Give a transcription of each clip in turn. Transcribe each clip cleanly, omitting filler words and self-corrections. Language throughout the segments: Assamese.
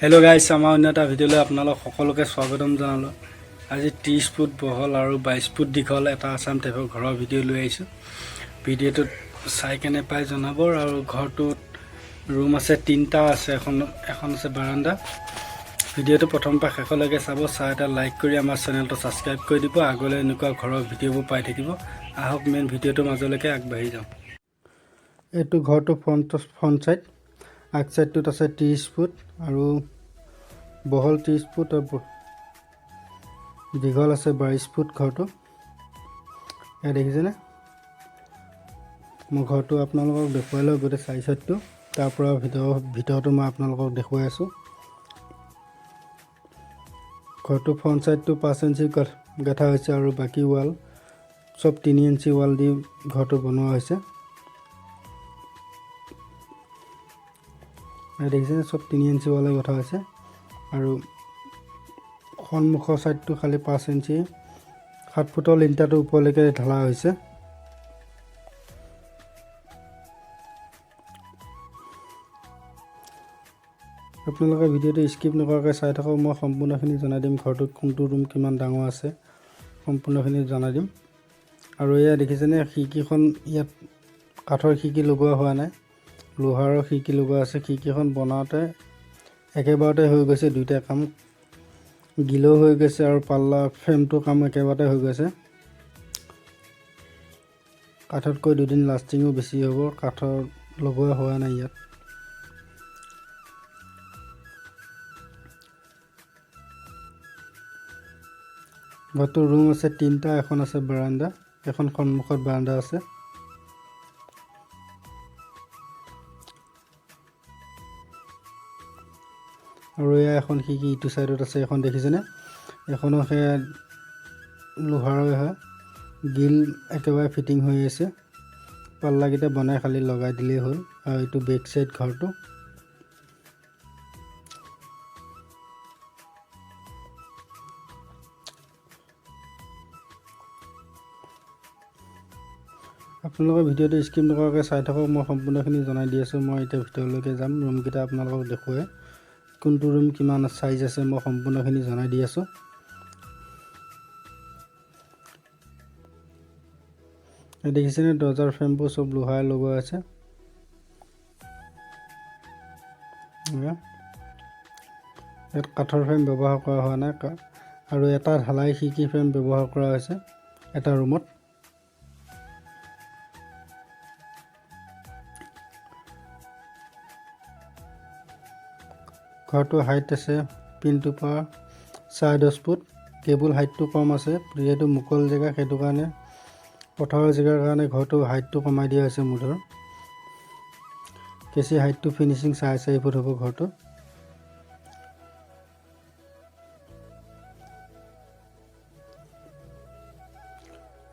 হেল্ল' গাইছ, আমাৰ অন্য এটা ভিডিঅ'লৈ আপোনালোক সকলোকে স্বাগতম জনালোঁ। আজি 30 ফুট বহল আৰু 22 ফুট দীঘল এটা আছাম টাইপৰ ঘৰৰ ভিডিঅ' লৈ আহিছোঁ। ভিডিঅ'টোত চাই কেনে পাই জনাব। আৰু ঘৰটোত ৰুম আছে তিনিটা আছে, এখন এখন আছে বাৰাণ্ডা। ভিডিঅ'টো প্ৰথমৰ পৰা শেষলৈকে চাব। চাই এটা লাইক কৰি আমাৰ চেনেলটো ছাবস্ক্ৰাইব কৰি দিব। আগলৈ এনেকুৱা ঘৰৰ ভিডিঅ'বোৰ পাই থাকিব। আহক, মেইন ভিডিঅ'টোৰ মাজলৈকে আগবাঢ়ি যাওঁ। এইটো ঘৰটো ফ্ৰণ্ট ফ্ৰণ্ট চাইড, আগ চাইডটোত আছে 30 ফুট আৰু বহল 30 ফুট আৰু দীঘল আছে 22 ফুট ঘৰটো। এয়া দেখিছেনে? মই ঘৰটো আপোনালোকক দেখুৱাই লওঁ গোটেই চাৰি চাইডটো, তাৰ পৰা ভিতৰতো মই আপোনালোকক দেখুৱাই আছোঁ। ঘৰটো ফ্ৰণ্ট চাইডটো 5 ইঞ্চি গাঁঠা হৈছে আৰু বাকী ৱাল চব 3 ইঞ্চি ৱাল দি ঘৰটো বনোৱা হৈছে। এয়া দেখিছেনে? চব 3 ইঞ্চি ৱালে গঠা হৈছে আৰু সন্মুখৰ ছাইডটো খালি 5 ইঞ্চি, 7 ফুটৰ লিণ্টাৰটো ওপৰলৈকে ঢালা হৈছে। আপোনালোকে ভিডিঅ'টো স্কিপ নকৰাকৈ চাই থাকক। মই সম্পূৰ্ণখিনি জনাই দিম। ঘৰটোত কোনটো ৰুম কিমান ডাঙৰ আছে, সম্পূৰ্ণখিনি জনাই দিম। আৰু এয়া দেখিছেনে খিৰিকীখন? ইয়াত কাঠৰ খিৰিকী লগোৱা হোৱা নাই, লোহাৰৰ খিৰিকী লগোৱা আছে। খিৰিকীখন বনাওঁতে একেবাৰতে হৈ গৈছে দুইটা কাম। গিলো হৈ গৈছে আৰু পাল্লা ফ্ৰেমটো কাম একেবাৰতে হৈ গৈছে। কাঠতকৈ দুদিন লাষ্টিঙো বেছি হ'ব। কাঠৰ লগোৱা হোৱা নাই ইয়াত। ঘৰটোৰ ৰুম আছে তিনিটা, এখন আছে বাৰাণ্ডা, এখন সন্মুখত বাৰাণ্ডা আছে। আৰু এয়া এখন খিৰিকী ইটো চাইডত আছে এখন, দেখিছেনে? এখনো সেয়া লোহাৰৰে হয়। গ্ৰিল একেবাৰে ফিটিং হৈ আছে। পাল্লাকেইটা বনাই খালি লগাই দিলেই হ'ল। আৰু এইটো বেক চাইড ঘৰটো। আপোনালোকে ভিডিঅ'টো স্কিপ নকৰাকৈ চাই থাকক। মই সম্পূৰ্ণখিনি জনাই দি আছোঁ। মই এতিয়া ভিতৰলৈকে যাম। ৰুমকেইটা আপোনালোকক দেখুৱাই কোনটো ৰুম কিমান চাইজ আছে, মই সম্পূৰ্ণখিনি জনাই দি আছোঁ। এই দেখিছেনে? দৰ্জাৰ ফ্ৰেমবোৰ চব লোহাৰে লগোৱা আছে। এয়া। ইয়াত কাঠৰ ফ্ৰেম ব্যৱহাৰ কৰা হোৱা নাই আৰু এটা ঢালাই খিৰিকী ফ্ৰেম ব্যৱহাৰ কৰা হৈছে এটা ৰুমত। ঘৰটোৰ হাইট আছে পিনটোৰ পৰা 10.5 ফুট। কেবুল হাইটটো কম আছে, যিহেতু মুকল জেগা, সেইটো কাৰণে, পথাৰৰ জেগাৰ কাৰণে ঘৰটো হাইটটো কমাই দিয়া হৈছে। মুধৰ কেঁচি হাইটটো ফিনিচিং 4.5 ফুট হ'ব ঘৰটো।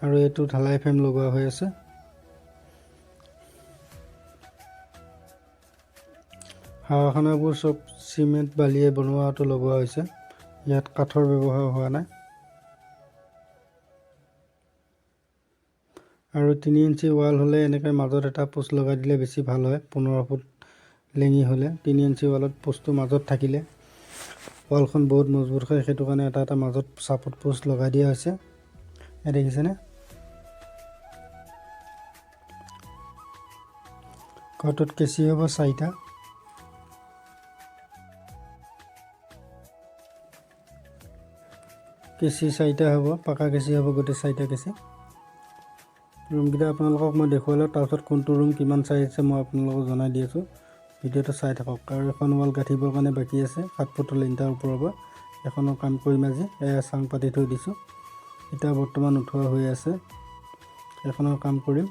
আৰু এইটো ঢালাই ফ্ৰেম লগোৱা হৈ আছে। হাৱাখানাবোৰ চব চিমেণ্ট বালিয়ে বনোৱাটো লগোৱা হৈছে। ইয়াত কাঠৰ ব্যৱহাৰ হোৱা নাই। আৰু 3 ইঞ্চি ৱাল হ'লে এনেকৈ মাজত এটা পোষ্ট লগাই দিলে বেছি ভাল হয়। 15 ফুট লেঙি হ'লে 3 ইঞ্চি ৱালত পোষ্টটো মাজত থাকিলে ৱালখন বহুত মজবুত হয়। সেইটো কাৰণে এটা এটা মাজত ছাপোৰ্ট পোষ্ট লগাই দিয়া হৈছে। এয়া দেখিছেনে? ঘৰটোত কেঁচি হ'ব চাৰিটা। কেঁচি চাৰিটা হ'ব, পাকা কেঁচি হ'ব গোটেই চাৰিটা কেঁচি। ৰুমকেইটা আপোনালোকক মই দেখুৱাই লওঁ, তাৰপিছত কোনটো ৰুম কিমান চাইজ আছে মই আপোনালোকক জনাই দি আছোঁ। ভিডিঅ'টো চাই থাকক। আৰু এখন ৱাল গাঁঠিবৰ কাৰণে বাকী আছে, 7 ফুটৰ লিণ্টাৰ ওপৰৰ পৰা এখনৰ কাম কৰিম আজি। এয়া চাং পাতি থৈ দিছোঁ, এতিয়া বৰ্তমান উঠোৱা হৈ আছে। এখনৰ কাম কৰিম।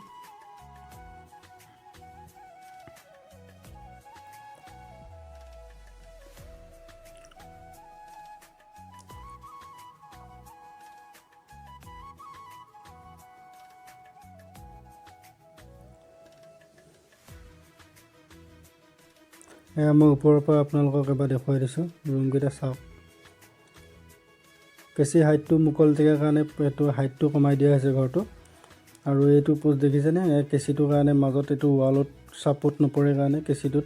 এয়া মই ওপৰৰ পৰা আপোনালোকক এবাৰ দেখুৱাই দিছোঁ। ৰুমকেইটা চাওক। কেঁচি হাইটটো মুকল জেগাৰ কাৰণে এইটো হাইটটো কমাই দিয়া হৈছে ঘৰটো। আৰু এইটো পোষ্ট দেখিছেনে? এই কেঁচিটোৰ কাৰণে মাজত এইটো ৱালত ছাপোৰ্ট নপৰে কাৰণে কেঁচিটোত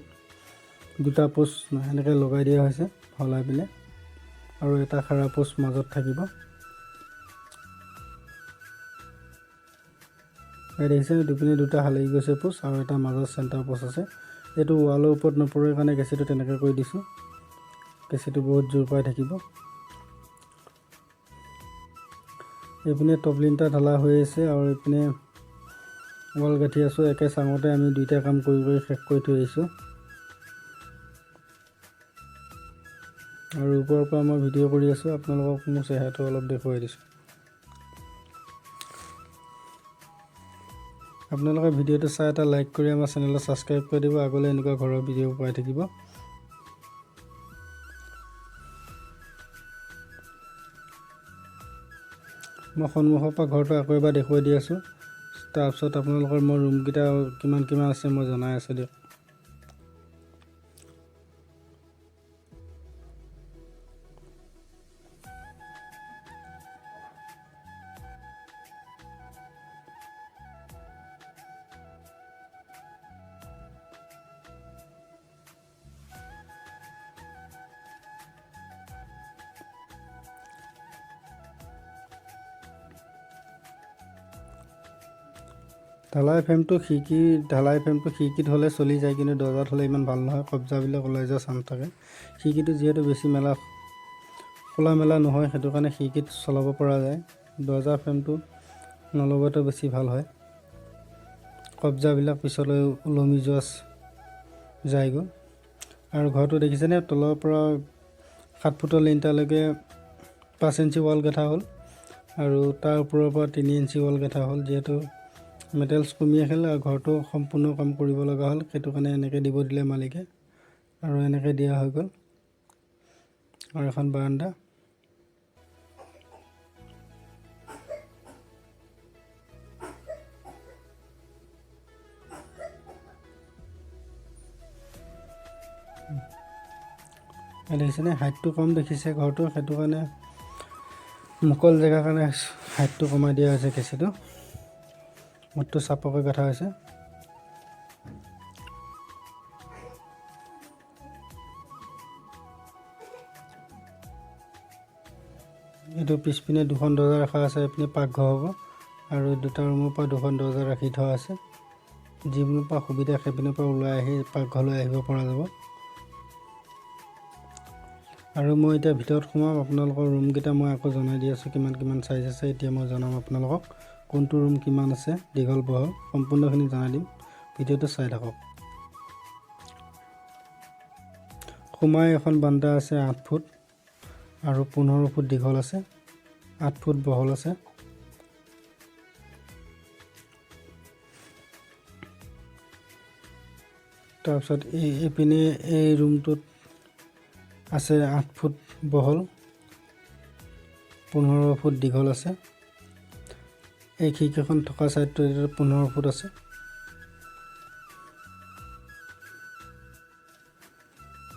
দুটা পোষ্ট এনেকৈ লগাই দিয়া হৈছে সলাই পিনে, আৰু এটা খাৰা পোষ্ট মাজত থাকিব। এই দেখিছে দুপিনে দুটা হালি গৈছে পোষ্ট আৰু এটা মাজত চেণ্টাৰ পোষ্ট আছে। এইটো ৱালৰ ওপৰত নপৰে কাৰণে কেঁচিটো তেনেকৈ কৰি দিছোঁ। কেঁচিটো বহুত জোৰ পাই থাকিব। এইপিনে টপ লিণ্টাৰ ঢালা হৈ আছে আৰু এইপিনে ৱাল গাঁঠি আছোঁ। একে চাঙতে আমি দুইটা কাম কৰি কৰি শেষ কৰি থৈ আহিছোঁ। আৰু ওপৰৰ পৰা মই ভিডিঅ' কৰি আছোঁ, আপোনালোকক মোৰ চেহেৰাটো অলপ দেখুৱাই দিছোঁ। আপোনালোকে ভিডিঅ'টো চাই এটা লাইক কৰি আমাৰ চেনেলটো ছাবস্ক্ৰাইব কৰি দিব। আগলৈ এনেকুৱা ঘৰৰ ভিডিঅ' পাই থাকিব। মই সন্মুখৰ পৰা ঘৰটো আকৌ এবাৰ দেখুৱাই দি আছোঁ। তাৰপিছত আপোনালোকৰ মই ৰুমকেইটা কিমান কিমান আছে মই জনাই আছোঁ দিয়ক। ঢালাই ফ্ৰেমটো খিৰিকী, ঢালাই ফ্ৰেমটো খিৰিকীত হ'লে চলি যায়, কিন্তু দৰ্জাত হ'লে ইমান ভাল নহয়, কব্জাবিলাক ওলাই যোৱা চান্স থাকে। খিৰিকীটো যিহেতু বেছি মেলা খোলা মেলা নহয়, সেইটো কাৰণে খিৰিকীত চলাব পৰা যায়। দৰ্জা ফ্ৰেমটো নলগোৱাটো বেছি ভাল হয়, কব্জাবিলাক পিছলৈ ওলমি যোৱা যায়গৈ। আৰু ঘৰটো দেখিছেনে, তলৰ পৰা 7 ফুটৰ লিণ্টাৰলৈকে 5 ইঞ্চি ৱাল গেঁথা হ'ল আৰু তাৰ ওপৰৰ পৰা 3 ইঞ্চি ৱাল গেঁথা হ'ল। যিহেতু মেটেৰিয়েলছ কমি আহিল আৰু ঘৰটো সম্পূৰ্ণ কাম কৰিব লগা হ'ল, সেইটো কাৰণে এনেকৈ দিব দিলে মালিকে আৰু এনেকৈ দিয়া হৈ গ'ল। আৰু এখন বাৰাণ্ডা। দেখিছেনে হাইটটো কম দেখিছে ঘৰটো, সেইটো কাৰণে মুকল জেগাৰ কাৰণে হাইটটো কমাই দিয়া হৈছে। কেঁচিটো মুঠটো চাপৰকৈ গঁথা হৈছে। এইটো পিছপিনে দুখন দৰ্জা ৰখা আছে, এইপিনে পাকঘৰ হ'ব আৰু দুটা ৰুমৰ পৰা দুখন দৰ্জা ৰাখি থোৱা আছে। যিপিনৰ পৰা সুবিধা সেইপিনৰ পৰা ওলাই আহি পাকঘৰলৈ আহিব পৰা যাব। আৰু মই এতিয়া ভিতৰত সোমাম, আপোনালোকৰ ৰুমকেইটা মই আকৌ জনাই দি আছোঁ কিমান কিমান চাইজ আছে। এতিয়া মই জনাম আপোনালোকক কোনটো ৰুম কিমান আছে, দীঘল বহল সম্পূৰ্ণখিনি জনাই দিম। ভিডিঅ'টো চাই থাকক। সোমাই এখন বান্দা আছে 8 ফুট আৰু 15 ফুট দীঘল আছে, 8 ফুট বহল আছে। তাৰপিছত এইপিনে এই ৰুমটোত আছে 8 ফুট বহল, 15 ফুট দীঘল আছে। এই খিৰিকীখন থকা ছাইডটো 15 ফুট আছে।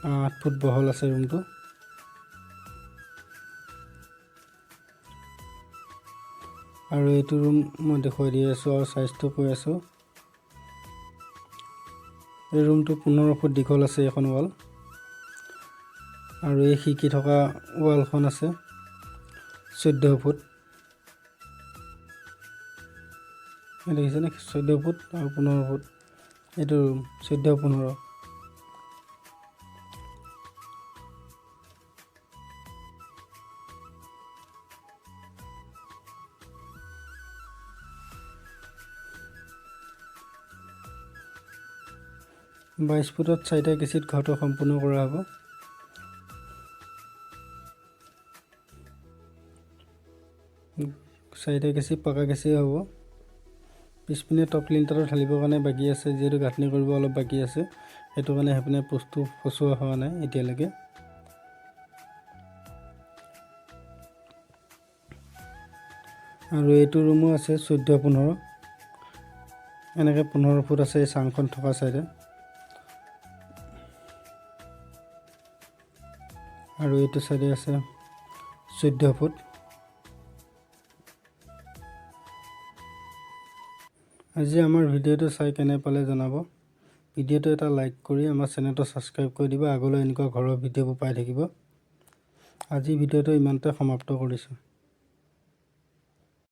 8 ফুট বহল আছে ৰুমটো। আৰু এইটো ৰুম মই দেখুৱাই দি আছোঁ আৰু চাইজটো কৈ আছোঁ। এই ৰুমটো 15 ফুট দীঘল আছে এইখন ৱাল, আৰু এই খিৰিকী থকা ৱালখন আছে 14 ফুট। দেখিছেনে, 14 ফুট আৰু 15 ফুট এইটো ৰুম, 14 15। 22 ফুটত 4টা কেঁচিত ঘৰটো সম্পূৰ্ণ কৰা হ'ব। 4টা কেঁচি পকা কেঁচি হ'ব। পিছপিনে টপ লিণ্টাৰটো ঢালিবৰ কাৰণে বাকী আছে, যিহেতু গাঁথনি কৰিব অলপ বাকী আছে, সেইটো কাৰণে সেইপিনে পোষ্টটো ফচোৱা হোৱা নাই এতিয়ালৈকে। আৰু এইটো ৰুমো আছে 14 15, এনেকৈ 15 ফুট আছে এই চাংখন থকা চাইডে। আৰু এইটো চাইডে আছে 14 ফুট। আজি আমাৰ ভিডিঅ'টো চাই কেনে পালে জনাব। ভিডিঅ'টো এটা লাইক কৰি আমাৰ চেনেলটো ছাবস্ক্ৰাইব কৰি দিব। আগলৈ এনেকুৱা ঘৰৰ ভিডিঅ'বোৰ পাই থাকিব। আজি ভিডিঅ'টো ইমানতে সমাপ্ত কৰিছোঁ।